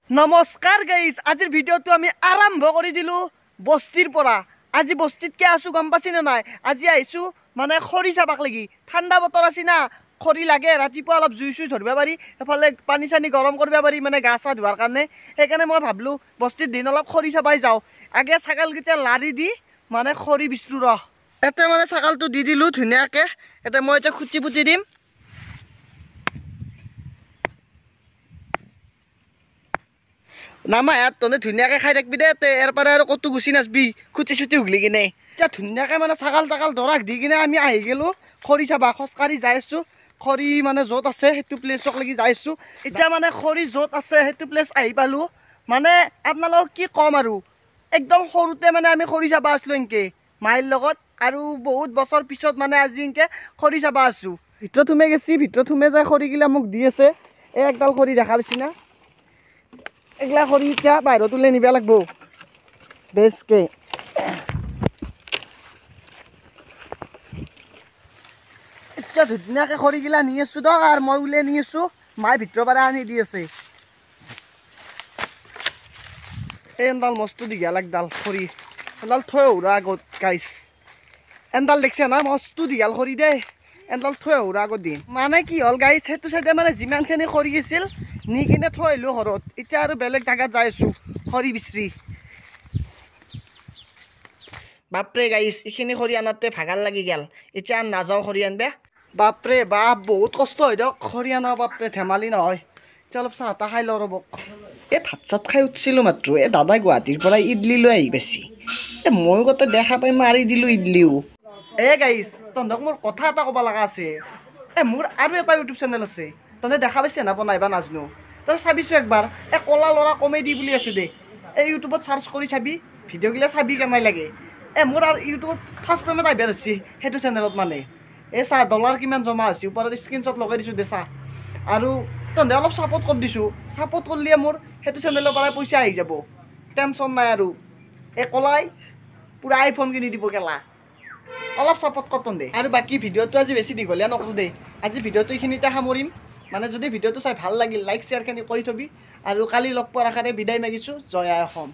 নমস্কাৰ গাইজ, আজিৰ ভিডিঅ'টো আমি আৰম্ভ কৰি দিলোঁ বস্তিৰ পৰা। আজি বস্তিত কিয় আছোঁ গম পাইছি নে নাই? আজি আহিছোঁ মানে খৰি চাবাক লাগি। ঠাণ্ডা বতৰ আছে না, খৰি লাগে, ৰাতিপুৱা অলপ জুই চুই ধৰিব পাৰি, এফালে পানী চানী গৰম কৰিব পাৰি, মানে গা চা ধোৱাৰ কাৰণে। সেইকাৰণে মই ভাবিলোঁ বস্তিত দিন অলপ খৰি চাবাই যাওঁ। আগে ছাগালকেইটা লাৰি দি মানে খৰি বিচলো ৰহ। ইয়াতে মানে ছাগালটো দি দিলোঁ ধুনীয়াকৈ। এতিয়া মই এতিয়া খুটি পুতি দিম। নামা ইয়াত তহঁতে ধুনীয়াকৈ খাই থাকিবি দে, ইয়াৰ পৰা আৰু ক'তো গুচি নাচবি খুটি চুটি উঘলি কিনে। এতিয়া ধুনীয়াকৈ মানে ছাগাল তাগাল দৰাক দি কিনে আমি আহি গ'লোঁ খৰি চাবা। খোজকাঢ়ি যাই আছোঁ, খৰি মানে য'ত আছে সেইটো প্লেচক লাগি যাই আছোঁ। এতিয়া মানে খৰি য'ত আছে সেইটো প্লেচ আহি পালোঁ। মানে আপোনালোকক কি ক'ম আৰু, একদম সৰুতে মানে আমি খৰি চাবা আছিলোঁ এনেকৈ মাইৰ লগত, আৰু বহুত বছৰ পিছত মানে আজি এনেকৈ খৰি চাবা আছোঁ। ভিতৰত সোমাই গেছি, ভিতৰত সোমাই যাই খৰিগিলা মোক দি আছে। এই একডাল খৰি দেখা পাইছি না, এগলা খৰি এতিয়া বাহিৰত ওলাই নিব লাগব বেছকে। এতিয়া ধুনীয়াকৈ খৰিগিলা নি আছোঁ দক, আৰু মই ওলাই নি আছোঁ, মায়ে ভিতৰৰ পৰা আনি দি আছে। এই এনডাল মস্ত দীঘল একডাল খৰি, এনডাল থৈ আহোঁ আগত গাইছ। এনডাল দেখছে না, মস্ত দীঘল খৰি দেই, এনডাল থৈ আহোঁ আগত দিম। মানে কি হ'ল গাইছ, সেইটো চাইডে মানে যিমানখিনি খৰি আছিল নি কিনে থৈ আহিলোঁ ঘৰত। এতিয়া আৰু বেলেগ জেগাত যাই আছোঁ খৰি বিচাৰি। বাপৰে গাইছ, এইখিনি খৰি আনাতে ভাগাৰ লাগি গ'ল, এতিয়া নাযাওঁ খৰি আনবে। বাপৰে বাপ, বহুত কষ্ট হয় দিয়ক খৰি আনা, বাপৰে ধেমালি নহয়। এতিয়া অলপ চাহ তাহ খাই লওঁ ৰ'ব। এই ভাত চাত খাই উঠিছিলোঁ মাত্ৰ, এই দাদাই গুৱাহাটীৰ পৰা ইডলি লৈ আহি পাইছি। এই ময়ো গোটেই দেখা পাই মাৰি দিলোঁ ইডলিও। এ গাইছ, তহঁতক মোৰ কথা এটা ক'ব লগা আছে। এই মোৰ আৰু এটা ইউটিউব চেনেল আছে, তহঁতে দেখা পাইছে না নাইবা নাজানো, তই চাবিছোঁ একবাৰ। এই ক'লা ল'ৰা কমেডি বুলি আছে দে, এই ইউটিউবত চাৰ্চ কৰি চাবি, ভিডিঅ'গিলা চাবি কেনে লাগে। এই মোৰ আৰু ইউটিউবত ফাৰ্ষ্ট পেমেণ্ট আহিব ধৰিছে সেইটো চেনেলত। মানে এই চাহ ডলাৰ কিমান জমা হৈছে ওপৰত স্ক্ৰীনশ্বট লগাই দিছোঁ দে চাহ। আৰু তহঁতে অলপ ছাপৰ্ট কৰি দিছোঁ, ছাপৰ্ট কৰিলে মোৰ সেইটো চেনেলৰ পৰাই পইচা আহি যাব, টেনশ্যন নাই আৰু। এই কলাই পূৰা আইফোন কিনি দিব কেলা, অলপ ছাপৰ্ট কৰ তহঁতে। আৰু বাকী ভিডিঅ'টো আজি বেছি দীঘলীয়া নকৰোঁ দেই, আজি ভিডিঅ'টো এইখিনিতে সামৰিম। মানে যদি ভিডিঅ'টো চাই ভাল লাগিল লাইক শ্বেয়াৰখিনি কৰি থবি, আৰু কালি লগ পোৱাৰ আশাৰে বিদায় মাগিছোঁ। জয় আই অসম।